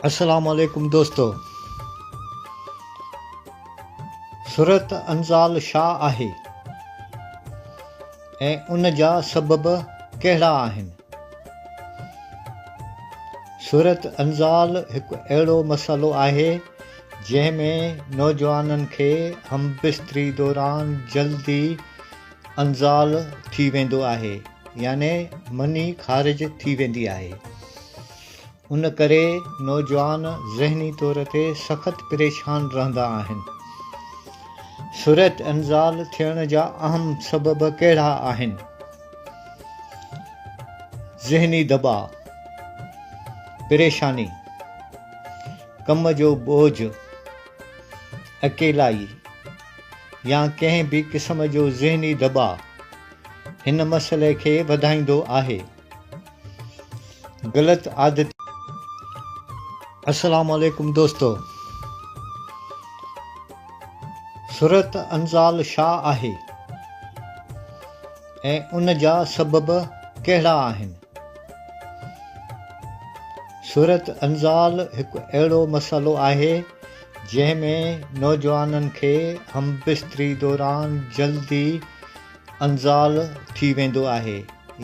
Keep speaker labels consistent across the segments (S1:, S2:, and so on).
S1: السلام عليڪم دوستو سرعت انزال ڇا آهي ۽ ان جا سبب ڪهڙا آهن؟ سرعت انزال هڪ اهڙو مسئلو آهي جنهن ۾ نوجوانن کي همبستري دوران جلدي انزال ٿي ويندو آهي يعني مني خارج ٿي ويندي آهي. ان ڪري نوجوان ذهني طور تي سخت پريشان رهندا آهن. سرعت انزال ٿيڻ جا اهم سبب ڪهڙا آهن؟ ذهني دٻاء، پريشاني، ڪم جو ٻوجهه، اڪيلائي يا ڪنهن به قسم جو ذهني دٻاء هن مسئلي کي وڌائيندو آهي. غلط عادت. السلام عليڪم دوستو سرعت انزال ڇا آهي ۽ ان جا سبب ڪهڙا آهن؟ سرعت انزال هڪ اهڙو مسئلو آهي جنهن ۾ نوجوانن کي همبستري دوران جلدي انزال ٿي ويندو آهي.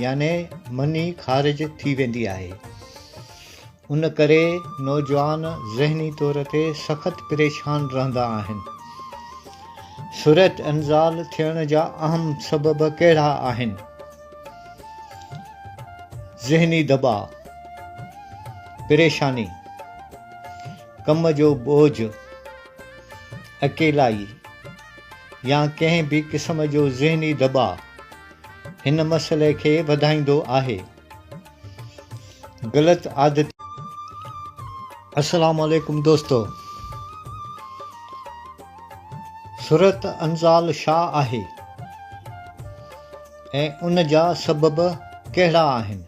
S1: يعني مني خارج ٿي ويندي آهي. ان ڪري نوجوان ذهني طور تي سخت پريشان رهندا آهن. سرعت انزال ٿيڻ جا اهم سبب ڪهڙا آهن؟ ذهني دٻاء، پريشاني، ڪم جو ٻوجهه، اڪيلائي يا ڪنهن به قسم جو ذهني دٻاء هن مسئلي کي وڌائيندو آهي. غلط عادت. السلام عليڪم دوستو سرعت انزال ڇا آهي ۽ ان جا سبب ڪهڙا آهن؟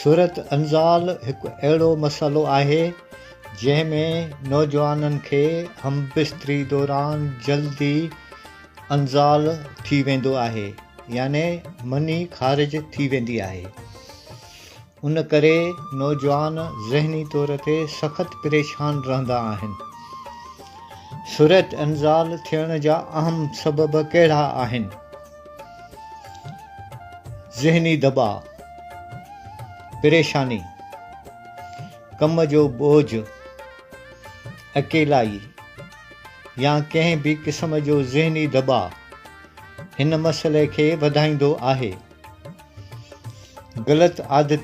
S1: سرعت انزال هڪ اهڙو مسئلو آهي جنهن ۾ نوجوانن کي همبستري دوران جلدي انزال ٿي ويندو آهي يعني مني خارج ٿي ويندي آهي. ان ڪري نوجوان ذهني طور تي سخت پريشان رهندا آهن. سرعت انزال ٿيڻ جا اهم سبب ڪهڙا آهن؟ ذهني دٻاء، پريشاني، ڪم جو ٻوجهه، اڪيلائي يا ڪنهن به قسم جو ذهني دٻاء هن مسئلي کي وڌائيندو آهي. غلط عادت.